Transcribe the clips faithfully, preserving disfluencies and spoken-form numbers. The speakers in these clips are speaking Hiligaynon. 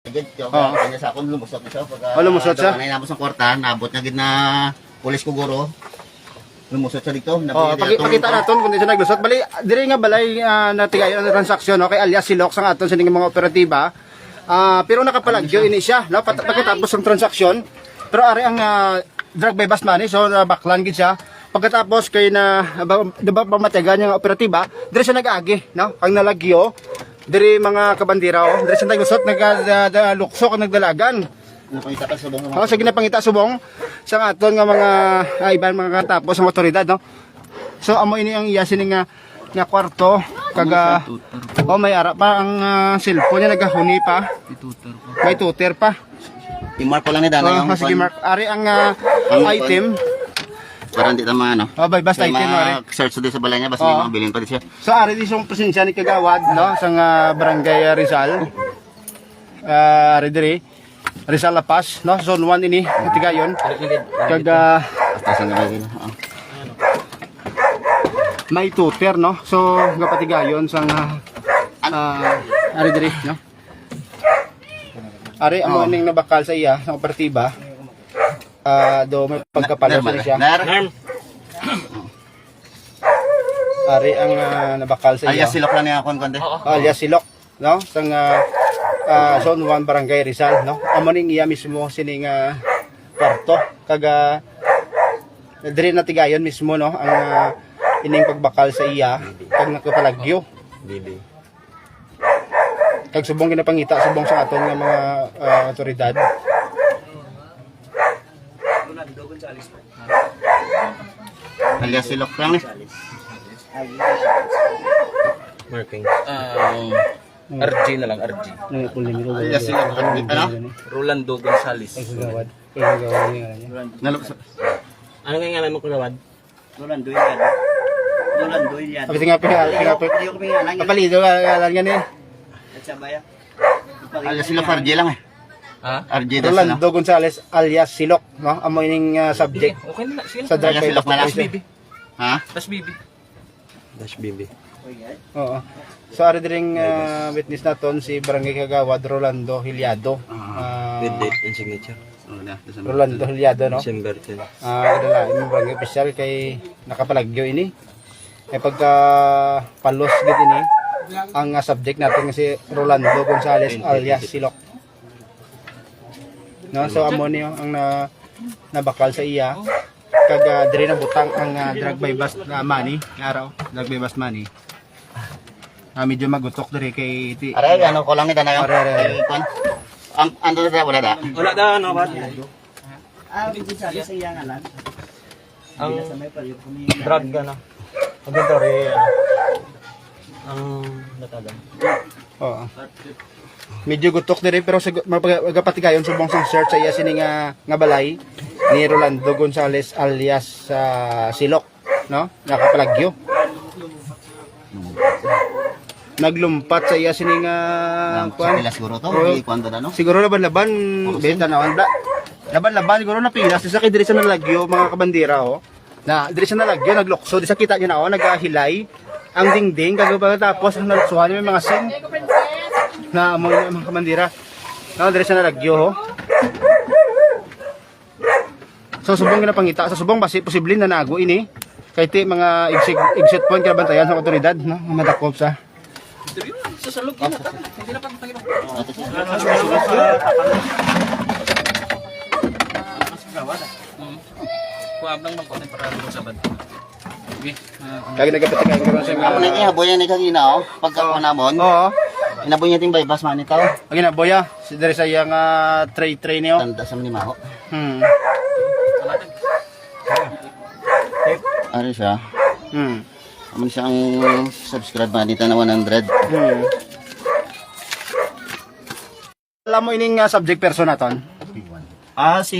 Gid, yung Oo. kanya sa akon, lumusot na siya. Pagka Oh, lumusot siya? Ano, inabot sa kwarta, naabot niya gid na pulis ko, guro. Lumusot siya dito. Oh, paki-, pakita naton kung di siya naglusot. Bali, diri nga balay, ah, natigayon ang transaksyon, no? Kay alias si Locks ang aton sining mga operatiba. Ah, pero nakapalagyo ini siya, no? Pat-, pagkatapos ang transaksyon, pero ari ang, ah, drug buy bust money, so nabaklan gid siya. Pagkatapos kay na, ba, di ba, pamatigan niya nga operatiba, diri siya nag-agi, no? Ang nalagyo, diri mga kabandera, oh. Diri siya naglusot, nag, ah, da, da, luksok, nagdalagan. Napangita pa subong. Oh, sige, napangita subong sa aton nga mga, ah, iban mga katapos ang otoridad, no? So, amo ini ang iya sini nga, nga kwarto. Kag, ah, oh, may ara pa ang, ah, cellphone niya, nagahuni pa. May tutor pa. May tutor pa. I-mark ko lang ni Dana. Oh, yung sige, kwan. Mark. Ari ang, ah, ang item. Kwan. Para hindi tama, ano. Oh, buy bust item, ari. Search din sa balay niya, basta may mga bilin pa din siya. So, ari din yung presensya ni Kagawad, no? Sa, ah, Barangay, ah, Rizal. Ah, ari diri. Rizal La Paz, no? Zone one ini, Katigayon. Kag, ah, Basta sa nila, ah. May tutor, no? So, gapatigayon sang, ah, ah, ari diri, no? Ari, amo ning nabakal sa iya, sa operatiba. Ah, do may pagkapalo siya. Nar-, nar-, Ari ang, ah, nabakal sa iya. Alias Silok lang niya, kon, konti. Alias Silok, no? Sang, ah, ah, Zone one, Barangay Rizal, no? Amo ning iya mismo sining, ah, kwarto. Kag, ah, diri natigayon mismo, no? Ang, ah, ining pagbakal sa iya, kag nakapalagyo. Bibi. Kag subong ginapangita, subong sa aton nga mga, ah, otoridad. Alias Silok lang, eh. Marking. Ah, R G na lang, R G. Alias Silok, ano? Rolando Gonzales. Ay, kagawad. Ay, kagawad niya, ano? Nalukso. Ano nga ngalan mo, kagawad? Rolando Iliado. Rolando Iliado. Sabi nga, pinga-, pinga-, Hindi ko pingalan. Kapalido nga, ngalan nga ni. At sa baya. Alias Silok, R J lang eh. Ha? R J das Rolando lang. Gonzales alias Silok, no? Amo ining, ah, subject. Sige, okay na, sige na. Sa drug Alias Silok na lang. Violation. Dash B B. Ha? Dash B B. Dash B B. Oo. So, ari diring, ah, witness naton si Barangay Kagawad Rolando Hiliado. Ah. Ah, With date and signature. Wala, December Rolando ten. Hiliado, no? December ten. Ah, wala, yung barangay official kay nakapalagyo ini. Eh, pagka palos gid ini, ang, ah, subject natin nga si Rolando Gonzales alias Silok. No, so amo niyo ang na, nabakal sa iya. Kag, ah, diri nabutang ang, ah, drug buy bust na money. Araw, drug buy bust money. Ah, medyo magutok diri kay ti-, Aray, ano ko lang ni Dana, Aray, aray, aray. Kay kwan. Ang, ano na, wala na. Wala na, ano, ba? Ah, sa iya nga lang. Ang drug, ano, ang ginto, eh, ano, ang natagan. Oo. Medyo gutok diri, pero sig-, mapag-, magapatigayon subong sa search sa iya sini nga, nga balay ni Rolando Gonzales alias, ah, Silok, no? Nakapalagyo. Naglumpat sa iya sini nga, Nang kuan. Sa pilas guro to, Oo. Di kuan to na, no? Siguro laban-laban, Purusin. Benta na, wala. Laban-laban, siguro napilas. Sa kay diri sa nalagyo, mga kabandera, oh. Na, diri sa nalagyo, naglukso. Di sa kita niyo na, oh, nagahilay ang dingding. Kag pagkatapos, ang naluksuhan, may mga sing. Na, amo yung mga kabandera. Na, diri sa nalagyo, oh. So, subong ginapangita. Sa subong, basi posible na nago ini. Kay ti, mga exit, exit point, kinabantayan sa otoridad, no? Madakop sa. Sa salog, yun, ata. Hindi na pagpangita. Kuha lang ng konti para sa bad. Okay. Ah, ano? Kaya nagkapatikan ko rin sa mga Amo na yung ihaboy yan ni kagina, oh. Pagka Oo. Panamon. Oo. Inaboy niya ting baybas, man, ikaw. Ang inaboy, ah. Si diri sa iyang, ah, tray-tray niyo. Tanda sa manimaho. Hmm. Ano siya? Hmm. Amo siya ang subscribe, man, dito na one hundred. Hmm. Alam mo ining, ah, subject person naton? Ah, si,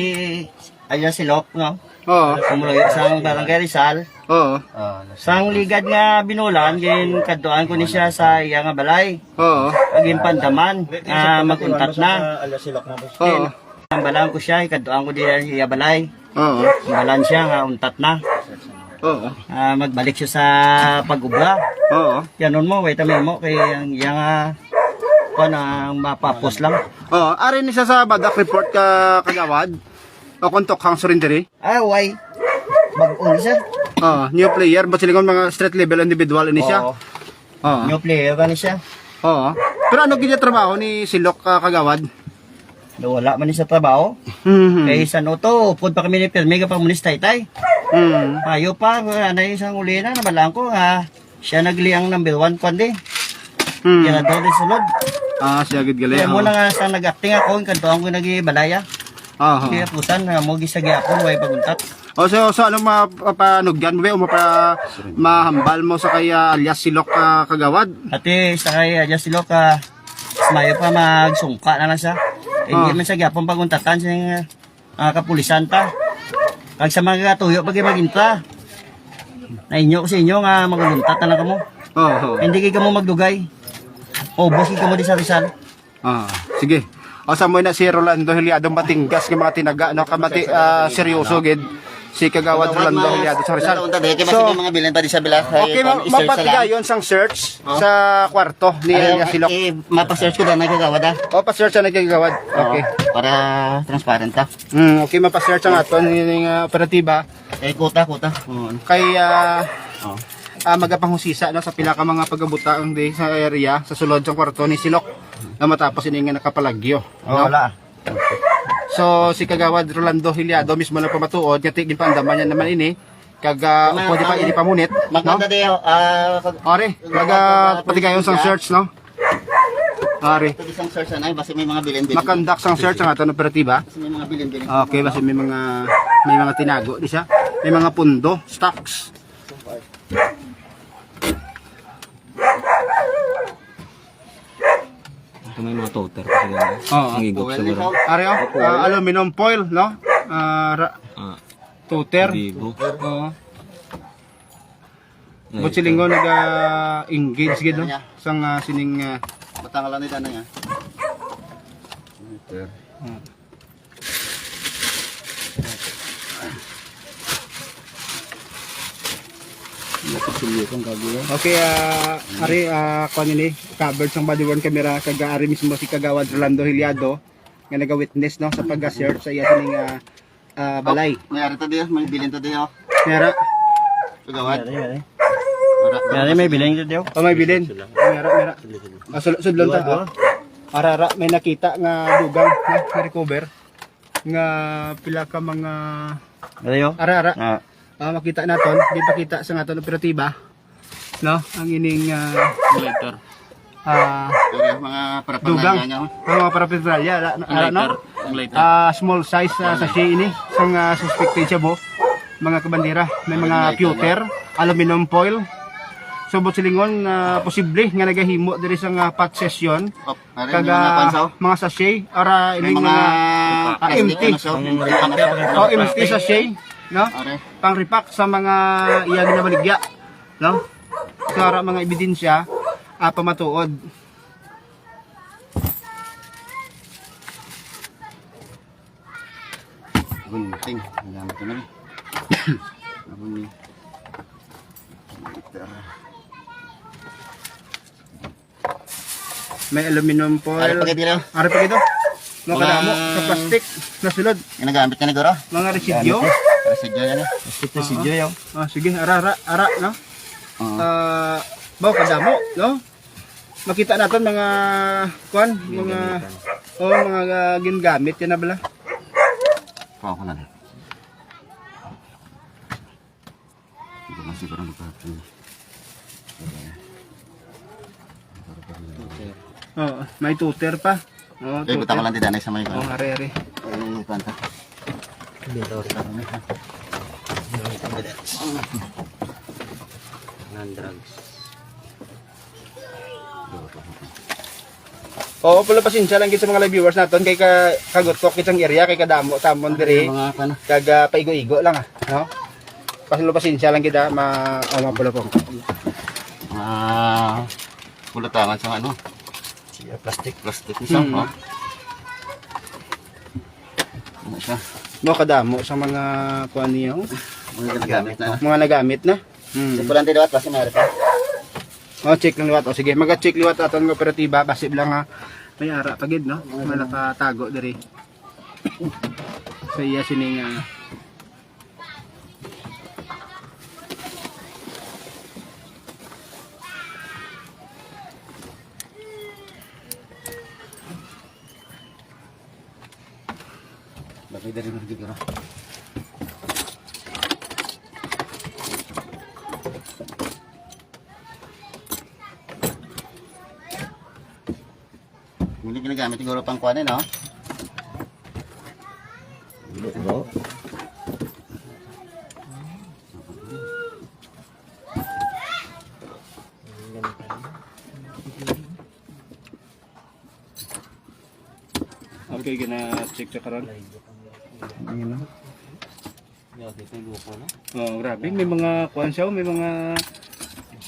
ayan si Lok, no? Oo. Kumuloy sa Barangay Rizal. Oo. Ah, Sang ligad nga binulan, gin kadtuan ko ni siya sa iya nga balay. Oo. Agin pandaman, ah, mag-untat na. Oo. Ang balaan ko siya, ikadtuan ko diya sa iya balay. Oo. Ang balaan siya, nga untat na. Oo. Ah, magbalik siya sa pag-ubra. Oo. Yanon mo, wait a minute mo, kay ang iya nga Kuan, ang mapapos lang. Oh, ari ni sa, sa Badak report ka kagawad. O kung tokhang surrender eh. Ah, why? Bag-o ni siya. Oh, new player, but sila mga street level individual ni siya. Oo. Oh. New player ba ni siya? Oo. Pero ano gid ang trabaho ni Silok ka kagawad? Do wala man ni sa trabaho. Mhm. Kay sa noto, upod pa kami ni Pirmi ka pag munis taytay. Mhm. Ayo pa, wala na isang uli na, nabalaan ko nga siya nagli ang number one kuan di. Hmm. Tirador di sulod. Ah, siya gid gali. Kaya mo oh. Na nga sa nag-acting ako, ang kanto ang ko nagibalaya. Aha. Kaya pusan na mo gisa gyapon, way paguntat. O so, so ano mapanugyan mo o mapa mahambal mo sa kay ah, alias Silok ah, Kagawad? Ati sa kay alias Silok ah, mayo pa magsungka na lang siya. Hindi Ah. Man siya gyapon paguntatan sing ah, kapulisan ta. Kag sa mga katuyo pa gyud magintra. Na inyo ko sa inyo nga maguluntat na lang kamo. Oo. Hindi kay kamo magdugay. Ubos kay kamo di sa Rizal. Ah, sige. O sa mo na si Rolando Hiliado matinggas nga mga tinaga no kamati ah, seryoso gid si Kagawad Rolando Hiliado sa Rizal. Unta dahil kay So, may mga bilin pa di sa bila. Okay, ma- mapatigayon sang search Oh. Sa kwarto ni Ay, Elias Silok. Eh, mapa-search ko na nagkagawad ah. O, pa-search ang nagkagawad. Oo, Okay. Para transparent ta. Mm, okay, mapa-search ang aton ni nga operatiba. Eh, kuta, kuta. Oo. Kay ah, Oh. Ah, magapanghusisa no sa pila ka mga pagabutang di sa area sa sulod sa kwarto ni Silok na matapos ini nga nakapalagyo. Oh, no? Wala. So si Kagawad Rolando Hiliado mismo na pamatuod nga tigin pandaman niya naman ini kag ah, Tama, pwede pa tama. Ini pamunit, no? Maganda diyo, ah, kag- Ore, Kagawad, maga ah, patigayon sang siya. Search, no? Ore. Ito isang search na, basta may mga bilin-bilin. Makandak sang search ang aton operatiba. Basta may mga bilin-bilin. Okay, basta may mga may mga tinago di siya. May mga pundo, stocks. Ito may mga toter pa sila. Oo. Ang igop sa Well, garo. Ikaw? Areo, ah, aluminum foil, no? Ah, ra- Ah, Toter. Bibo. Oo. But silingon naga-engage gid no. Sang ah, sining ah, Batang lang ni tanay ah. Toter. Ah. Napasilyo kang gago. Okay, ah, ari ah, kuan ini, covered sang body worn camera kag ari mismo si Kagawad Rolando Hiliado nga naga-witness no sa pag-search sa iya sining ah, ah, balay. May ari ta diyo, may bilin ta diyo. Mera. Kagawad. Yari, yari. Ara, Yari, may bilin dito. Oh, may bilin. Mera, mera. Ah, sul- sudlon ta. Duwa, duwa. Ara, ara, may nakita nga dugang na recover nga pila ka mga Ano yun? Ara, ara. Ah. Ah, makita naton, di pakita sa aton operatiba. No, ang ining ah, Later. Ah, Pero mga dugang. Paraphernalia niya, oh. Ang mga paraphernalia, ala, Ang ala, no? Lighter. Ang lighter. Ah, small size ah, sachet ini sang ah, suspected shabu, mga kabandera. May Ano mga yung lighter pewter, aluminum foil. So, but silingon, ah, posible nga nagahimo diri sa nga pot session. Oh, meron Kag yung mga ah, pansaw. Mga sachet, ara May ining mga mga ah, plastic empty. Ano siya? Ang Empty ano siya? Oh, empty sachet, no? Are. Pang repack sa mga iya ginabaligya, no? So, ara mga ebidensya, ah, pamatuod. Gunting. Ang gamit ko na rin. Ako ni. May aluminum foil. Ari pa gid, no? Ari pa gid, oh. Mga Mga kadamo sa plastic na sulod. Ginagamit na ni Guro. Mga residyo. Residyo yan, eh. Plastic residyo, yo. Ah, sige, ara, ara, ara, no? Oo. Ah, baw kadamo, no? Makita naton mga kuan, mga Ginagamit. Oh, mga ah, ginagamit yan na bala. Kuha ko na lang. Hindi ko siguro magkakaroon. Oo, may tutor pa. Oh, Eh, buta ko tutor. Lang di danay sa may Oh, kuwan. Ari, ari. Ay, kuwan ta. Dito, sa kami, ha? Non-drugs. Oo, pala pasensya lang gid sa mga live viewers naton kay ka kagutok kitang area kay kadamo tamon diri. Mga kana. Kag ah, paigo-igo lang ah, no? Pasensya lang gid ah, ma oh, mapulo po. Ah, pulutangan sa ano? Siya plastic. Plastic ni sa, Hmm. Oh. Ano siya? No, kadamo sa mga kuan niya. Oh. Mga nagamit na. Mga nagamit na. Hmm. Sa kulang din dapat kasi meron pa. Oh, check lang liwat. O sige, maga-check liwat aton nga operatiba, basi lang ha. May ara pa gid, no? May nakatago diri. Sa iya sini nga Bakit dari mo siguro? Hindi ginagamit siguro pang kuwan, eh, no? Hindi, bro. Okay, gina-check ka karon. Ayun lang. Oh, grabe, may mga kuan siya, oh, may mga,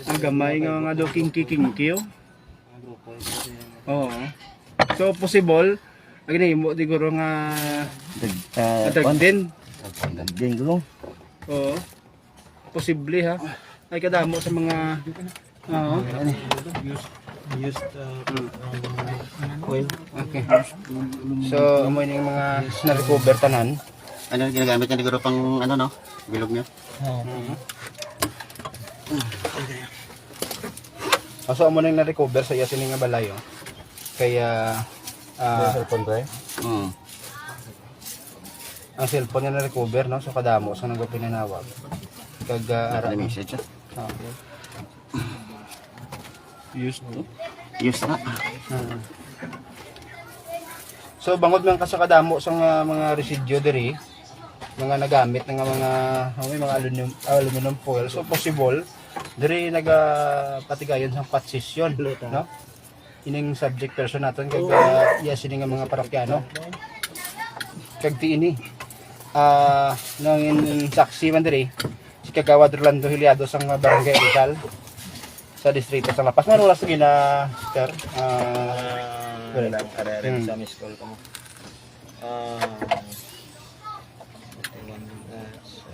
ang gamay nga mga do kingki-kingki, oh. Oo. So, possible, ang ginahimo siguro nga Dag-, ah, dag kuan. Din. Dag din ko. Oo. Posible, ha. Ay, kadamo sa mga, oo. Used, used, uh, um, oil. Okay. So, amo ini mga na-recover tanan. Ano yung ginagamit niya siguro pang, ano, no? Bilog niya? Oo. Ah, so, amo na yung na-recover sa iya sini nga balay, oh. Kaya, ah, Yung cellphone ko, eh? Mm. Ang cellphone niya na-recover, no? So, kadamo sa nagapinanawag. Kag, ah, ara- Ano yung message, ah? Ah. Used to? Used na. Hmm. So, bangod man ka sa kadamo sa nga mga residyo diri, mga nagamit na nga mga, oh, may mga aluminum, aluminum foil. So, possible, diri nagapatigayon sang pot session, no? Ining subject person naton kag, ah, iya sini nga mga parokyano. Kag ti ini, ah, nangin saksi man diri si Kagawad Rolando Hiliado sang Barangay Rizal sa distrito sa La Paz. May oras lagi na, sir? Ah, Ah, wala. Lang, karere Hmm. Sa miss call ko. Ah, ito lang, ah, sa,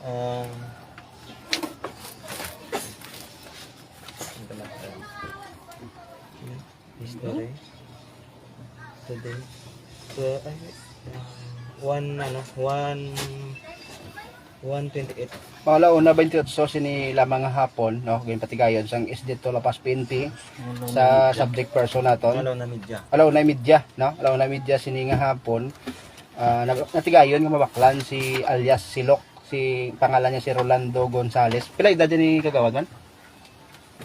ah, ito lang, ah, history. Today. So, ay, ah, one, ano, one, one twenty-eight. Mga alauna twenty-eight sini lamang nga hapon, no? Ginpatigayon sang S D two La Paz P N P sa subject person naton. Alauna media. Alauna media, no? Alauna media sini nga hapon. Ah, nag-, natigayon nga mabaklan si alias Silok, si pangalan niya si Rolando Gonzales. Pila edad ni kagawad man?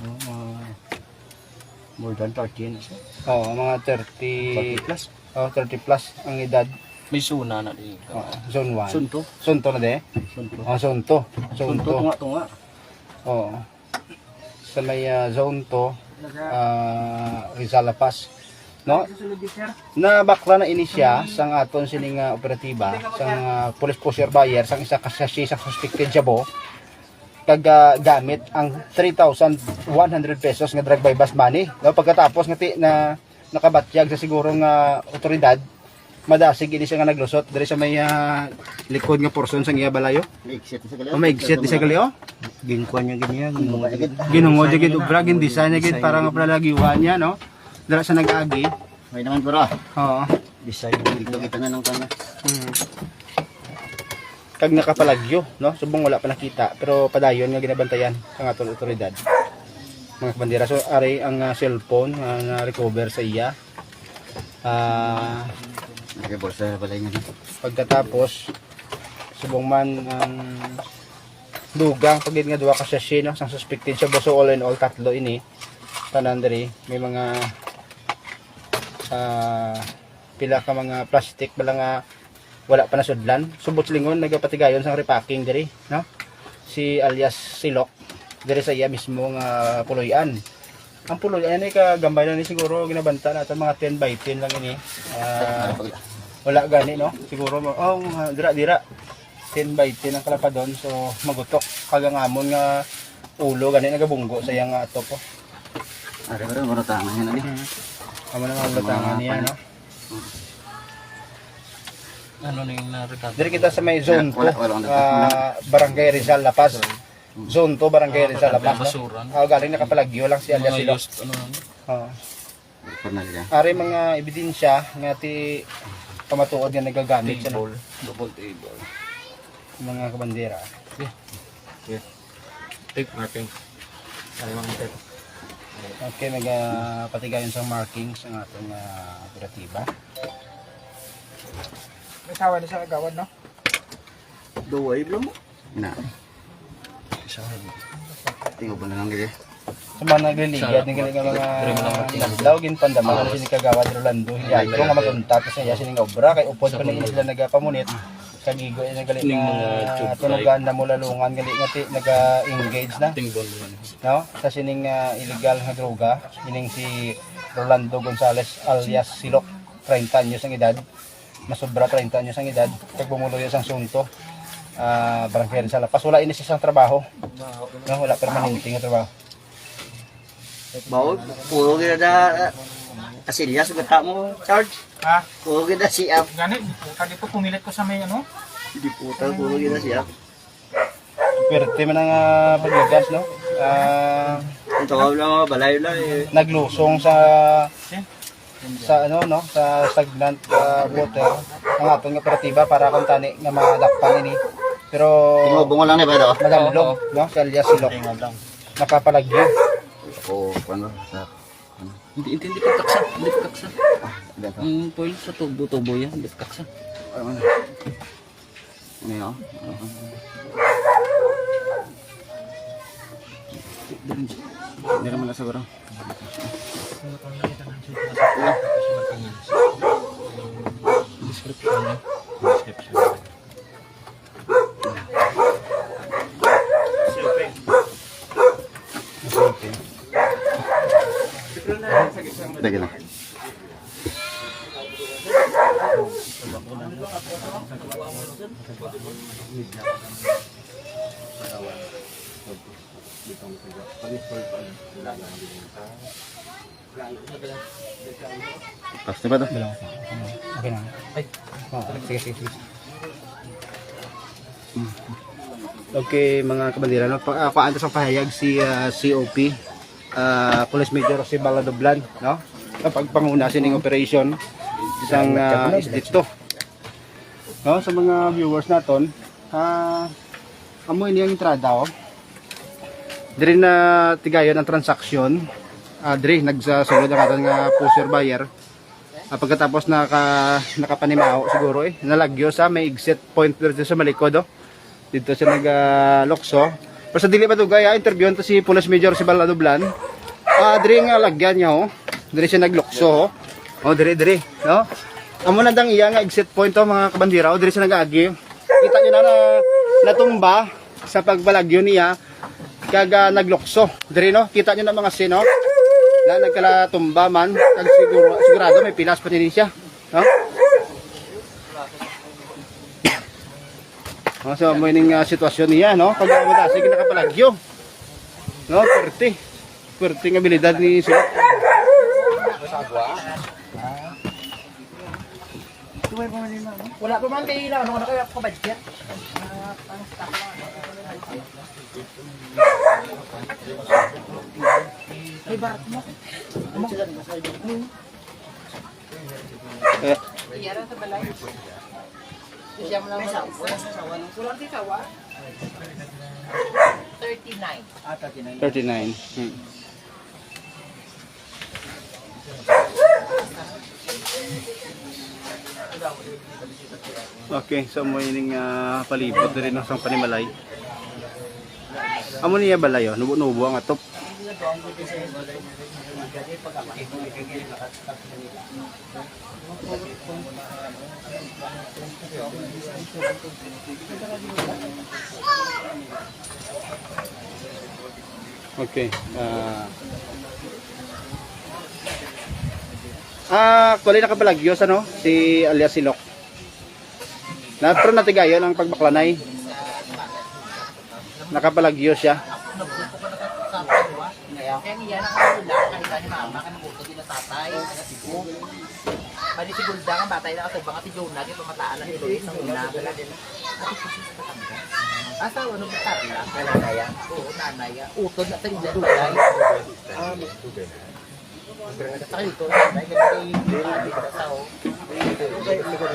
Oh, mga more than thirty na siya. Oo, mga thirty. Thirty plus. Oh, thirty plus ang edad. May zona na di. Oh, zone one. Sunto. Sunto na di? Sunto. Oh, Sunto. Sunto, Sunto. Tunga-tunga. Oo. Sa may, ah, zone two, ah, Rizal La Paz. No? Nabakla na ini siya sang aton sini nga operatiba, sang, ah, police pusher buyer, sang isa ka sachet sang suspected shabu. Kag, ah, gamit ang three thousand one hundred pesos nga drug buy-bust money. No, pagkatapos nga ti-, na nakabatyag sa siguro nga otoridad, madasig ini siya nga naglusot diri sa may, ah, likod nga portion sang iya balayo. May exit sa gali, oh. O, may exit di sa gali, oh. Ginkuan niya gid niya, ginungod niya gid. Ginungod niya gid, obra, gindesign niya gid para nga palalagiwan niya, no? Dira sa nag-agi. May naman, bro. Oo. Design niya gid. Dito kita na lang kanya. Hmm. Kag nakapalagyo, no? Subong wala pa nakita, pero padayon nga ginabantayan ang aton otoridad. Mga kabandera, so ari ang, ah, cellphone nga na-recover sa iya. Ah, Nagkabolsa pala yun. Pagkatapos, subong man ang dugang pa gid nga duha ka sachet, no? Sang suspected shabu, so all in all, tatlo ini. Tanan diri, may mga, ah, pila ka mga plastic bala nga wala pa nasudlan. Subot silingon, nagapatigayon sang repacking diri, no? Si alias Silok, diri sa iya mismo nga puloy-an. Ang puloy-an ni kagambay na ni siguro ginabanta nato mga ten by ten lang ini. Ah, wala gani, no? Siguro mo, oh, mga dira-dira. Ten by ten ang kalapadon, so magutok. Kag ang amon nga ulo gani nagabunggo sa iya nga atop, oh. Ari ba, marutangan yan, ali? Hmm. Amo na ang lutangan niya, no? Ano na yung na-recover? Diri kita sa may zone Wala, two, wala, wala. Ah, Barangay Rizal, La Paz. Zone two, Barangay Ah, Rizal, La Paz, no? Basura, no? Ah, galing nakapalagyo lang si alias Mga Silok. Used, ano, ano? Oo. Ano niya? Ari mga ebidensya nga ti pamatuod nga nagagamit siya, no? Table, double table. Mga kabandera. Yeah. Yeah. Tape marking. Ano yung mga tape? Okay, nagapatigayon sa markings ang atong, ah, operatiba. May sawa na sa kagawad, no? Duway, bro. Na. Isa. Tingog ba na lang, gigi? Sa mga nagliligad, Sa- ning gali nga mga Diri mo lang marking. Nadlaw, ginpandama Ah. na sini kagawad Rolando Hiliato nga mag-untat sa iya sining obra kay upod pa Sa ni sila nagapamunit. Kagigo ay nagali Ning na mga tube tunugan na mulalungan gali nga ti naga-engage na, Tingbon mo lang. No, sa sining, ah, illegal nga droga, ining si Rolando Gonzales alias Silok, treinta anyos ang edad. Masobra treinta anyos ang edad, kag pumuluyo sang Sunto, ah, barangay sa La Paz. Wala ini sa isang trabaho. No, wala permanente nga trabaho. Bawo, puro gid na, ah, kasilyas, gata mo, Charge. Ha? Puro gid na siya. Gani, kagi po pumilit ko sa may ano? Hindi po, puro gid na siya. Perte man ang, ah, paglagas, no? Ah, Ang tawag lang, mga balay lang, eh. Naglusong sa, sa, ano, no, sa stagnant, ah, water ang aton nga operatiba para kung tani nga madakpan ini. Pero Tingog, bungo lang ni ba ito? Madamlog, Oo. no? Si alias Silok. Tingog lang. Nakapalagyo. Oo, ano, sa, ano? Hindi, hindi, hindi pagkaksa. Hindi pagkaksa. Ah, hindi pa. Ang foil sa tubo-tubo yan, hindi pagkaksa. Ano? Ano yun? Hindi naman na siguro. Description niya. Description. Dali lang. Tapos na ba to? Dalawa pa. Okay na. Ay. Oh, sige, sige, sige. Okay, mga kabandera, no? Pa, ah, kuhaan ta sang pahayag si, ah, C O P, ah, Police Major Rosibal Ladublan, no? Sa pagpanguna sining operation sang, ah, distrito. No, sa mga viewers naton, ah, amo ini ang entrada, oh. Diri na tigayon ang transaksyon. Ah, diri nagsasulod ang aton nga pusher buyer. Ah, pagkatapos naka-, nakapanimaho siguro, eh, nalagyo sa may exit point dito sa malikod, oh. Dito siya nag, ah, lukso. Pero sa dili madugay, ah, interviewon to si Police Major Rosibal Ladublan. Ah, diri nga lagyan niya, oh. Diri siya naglukso, oh. Oh, diri, diri, no? Amo na dang iya nga exit point, oh, mga kabandera, oh. Diri siya nag-agi. Kita niyo na, na natumba sa pagbalagyo niya, kag, ah, naglukso. Diri, no? Kita niyo na mga scene, no? Na nagkalatumba man, kag siguro, sigurado may pilas pa din siya, no? Oh, so, amo ining, ah, sitwasyon niya, no? Kag, ah, madasig nakapalagyo. No, perte. Perte nga abilidad ni Silok. Wala pa man din, ano? Wala pa man kay ilang, ano, ano kaya pa budget? Ah, ang stock lang. May barat mo. Ano? Eh. Iya ra sa balay. Siya mo lang. May sawa. Wala si sawa. Thirty-nine. Ah, thirty-nine. Thirty-nine. Hmm. Okay, so amo ining, ah, palibot diri, no, sang panimalay. Amo niya balay, oh, nubo-nubo ang atop. Okay. Ah, ah, actually, nakapalagyo sa, no? Si alias Silok. Na, pero natigayon ang pagbaklanay. Nakapalagyo siya. Kaya iya na ang una, kaya ni mama, kaya nag-uto din ang tatay, taga Cebu. Bali si Gulda, ang bata, yung nakatubang at si Jonah, yung pamataan na ni Luis, ang una. Asa, ano, Carla? Nanaya. Oo, nanaya. Utod na tayo dyan, balay. Ah, mas tugay na.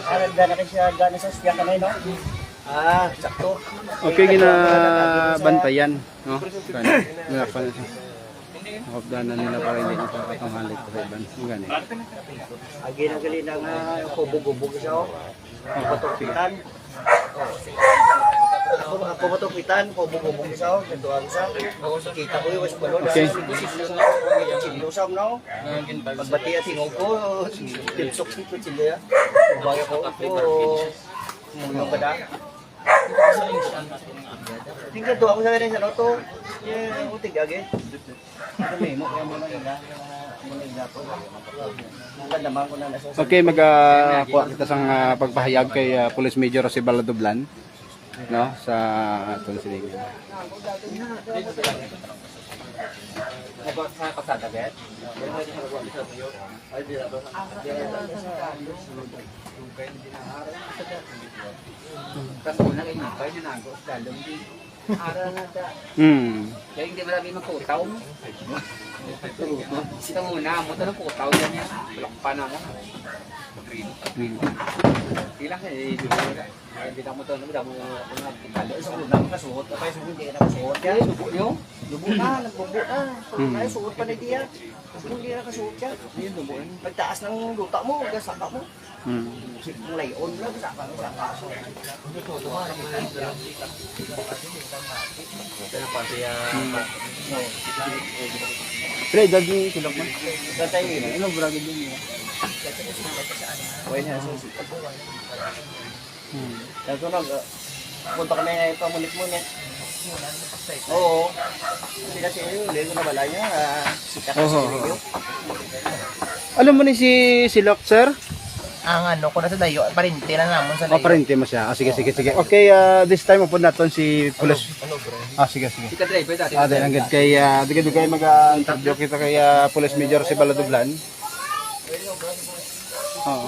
Ano, dala ka siya, gani sa siya ka na, no? Ah, sakto. Okay, ginabantayan, no? Gani. Ginabantayan. Hopdanan nila para hindi ito katanghali ko sa iban. Ang gani. Agi na gali na nga, kubog-kubog siya, oh. Patupitan. Ako, ako matupitan, kubog-kubog siya, oh. Ganito ang siya. Kita ko yung mas balon. Okay. Sino sa, no? Pagbati at tingog ko, tinsok si kutsilyo, ya. Ubaya ko, ako, muna ka na. Tingnan to, ako sa ganyan sa loto. Yeah, ako tigagi. Ano may mo, kaya mo na ina, mo na ina to. Ang ganda man ko na nasa. Okay, mag, ah, kuha kita sang, ah, pagpahayag kay, ah, Police Major Rosibal Dublan, no, sa aton silingan. Sa pasada, bet? Ay, di na ba? Tapos una, inipay na nago sa dalong di. Ara na ta. Hmm. Kaya hindi marami magkutaw. Ito muna, mo ito ng kutaw yan yan. Balak pa na mo. Green. Hmm. Ilang eh, di ba? Hindi na mo ito, ano, damo na, ano, na, kita. Sa una, makasuot ka pa, sa hindi na kasuot yan. Subo nyo? Lubo na, nagbubo na. Hmm. Ay, suot pa na diya. Sa hindi na kasuot yan. Pagtaas ng luta mo, gasaka mo. Hmm. Layon lang sa pang sa kaso. Pre, dagi sila man. Katay nila. Ano, bragi din nila? Wala na sa. Hmm. Kaso nag, ah, punta kami na ito, munit-munit. Oo. Kasi kasi yun, hindi ko na wala niya. Ah, sikat na Oho. Sa video. Alam mo ni si Silok, sir? Ang ano, kung nasa dayo, parente lang namon sa Oh, dayo. Parente mo siya. Ah, sige, sige, sige. Okay, ah, this time, upod naton si Police. Ah, sige, sige. Si ka-driver dati. Ah, dahil ang gid kay, ah, di gid kay mag-interview kita kay, ah, Police Major Rosibal Dublan. Oo.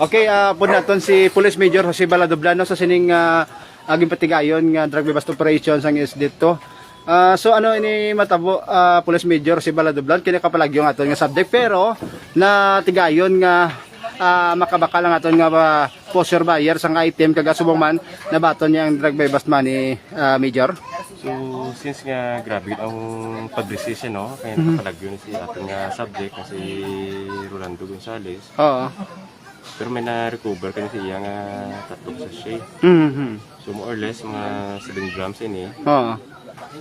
Okay, ah, upod naton si Police Major Rosibal Dublan, no, sa sining, ah, aging patigayon nga drug bust operation sang S D two. Ah, so ano ini matabo, ah, Police Major Rosibal Dublan, kini kapalagyo nga aton nga subject, pero natigayon nga, ah, makabakal ang aton nga, ah, poseur buyer sang item kag subong man nabaton niya ang drug buy bust money, ah, Major? So, since nga grabe ang pag-resist, no, kaya Mhm. Nakapalagyo ni si aton nga subject nga si Rolando Gonzalez. Oo. Pero may na-recover kani sa iya nga tatlo ka sachet. Mhm. So, more or less, mga seven grams ini. Oo.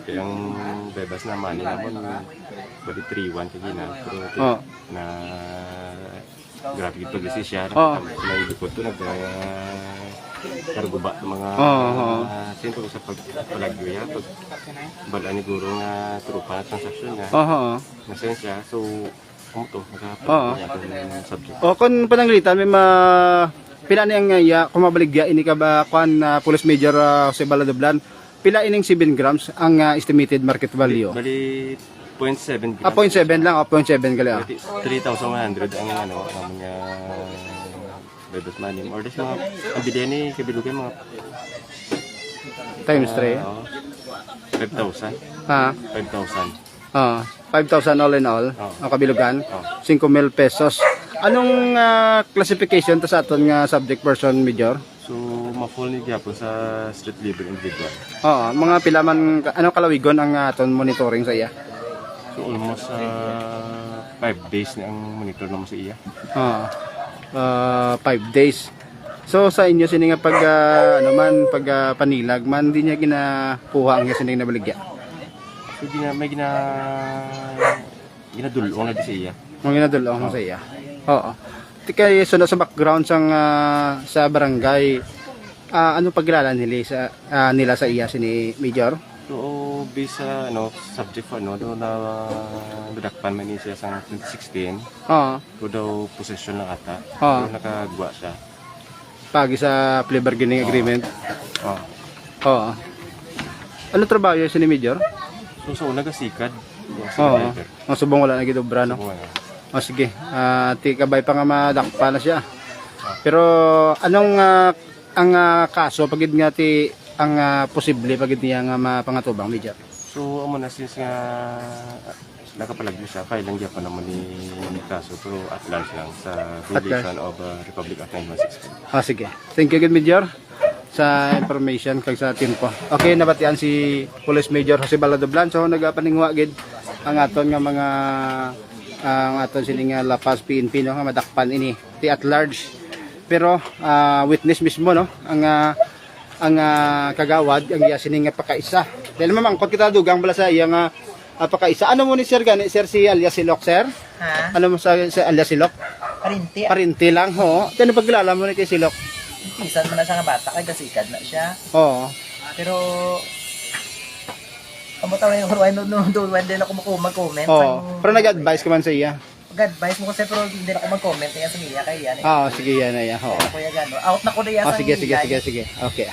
Kaya ang buy bust na money namon, bali three one kagina. Pero Oo. Na grabe gid pag-resist siya. Oo. May likod to, nag, ah, karguba to mga, Oo, oo. Ah, siyempre sa pag-, palagyo niya, pag balaan ni guro nga trupa na transaksyon niya. Oo, oo. Nasensya, so, Amo to, naka-, Oo. Ang subject. O, kung pananglitan, may ma-, pila ni ang, ah, iya, kung mabaligya, ini ka ba, kwan, ah, Police Major, ah, Jose Baladoblan, pila ining seven grams ang, ah, estimated market value? Bali, point seven grams. Ah, point seven lang, oh, point seven gali, ah. Thirty, three thousand one hundred ang, ano, ang mga buy bust money. Or this mga, ang bilya ni kabilugan, mga Times three. Ah, oo. Five thousand. Ha? Five thousand. Ah, five thousand all in all, Oo. Ang kabilugan, Oo. Singko mil pesos. Anong, ah, classification to sa aton nga subject person, Major? So, ma-fall ni gyapon sa street level individual. Oo, mga pila man, ano kalawigon ang, ah, aton monitoring sa iya? So, almost, ah, five days ni ang monitor naman sa iya. Oo. Ah, five days. So, sa inyo sini nga pag, ah, ano man, pag, ah, panilag man, di niya ginakuha ang sini nga nabaligya? So, gina-, may gina-, ginadul-ong na di sa iya. Ang ginadul-ong Oo. Sa iya. Oo. Ti kay suno sa background sang, ah, sa barangay, ah, ano pagkilala nila sa, ah, nila sa iya sini, Major? So, based sa, ano, subject for, ano, do na nadakpan man ni siya sa twenty sixteen. Oo. Pero daw possession lang ata. Oo. Pero nakagwa siya. Pagi sa plea bargaining Oo. Agreement? Oo. Oo. Ano trabaho niya sini, Major? So, sa una, gasikad. Oo. Supervisor. Ang subong wala na gid obra, no? Subong wala. Oh, sige. Ah, ti kabay pa nga madakpa na siya. Ah. Pero anong, ah, ang, ah, kaso pa gid nga ti ang, ah, posible pa gid niya nga mapangatubang, Major? So, amo na, since nga, ah, Nakapalagyo siya, file lang gyapon namo ni kaso, pero at large lang sa violation of uh, Republic Act nine one six five. Ah, sige. Thank you, good Major, sa information kag sa tempo. Okay, nabatian si Police Major Jose Balado Blanco, nagapaningwa gid ang aton nga mga ang aton sini nga La Paz P N P, no, nga madakpan ini ti at large. Pero ah, witness mismo, no, ang ah, ang ah, kagawad ang iya sini nga pakaisa. Dahil mamangkot kita dugang bala sa iya nga ah, pakaisa. Ano mo ni sir gani, sir, si alias Silok, sir? Ha? Ano mo sa, sa alias Silok? Parinti. Parinti lang, ho. Ano pagkilala mo ni kay Silok? Pisan mo na siya nga bata, kay gasikad na siya. Oo. Pero, amo tawag yung huruan no, no, no, hindi na ako mag-comment. Oo. Pero nag-advise ka man sa iya. Mag-advise mo kasi, pero hindi na ako mag-comment niya sa niya, kay yan eh. Ah, sige, yan na yan. Oo. Kuya Gano. Out na ko na yan Ah, sa sige, sige, niya. Sige, sige. Okay.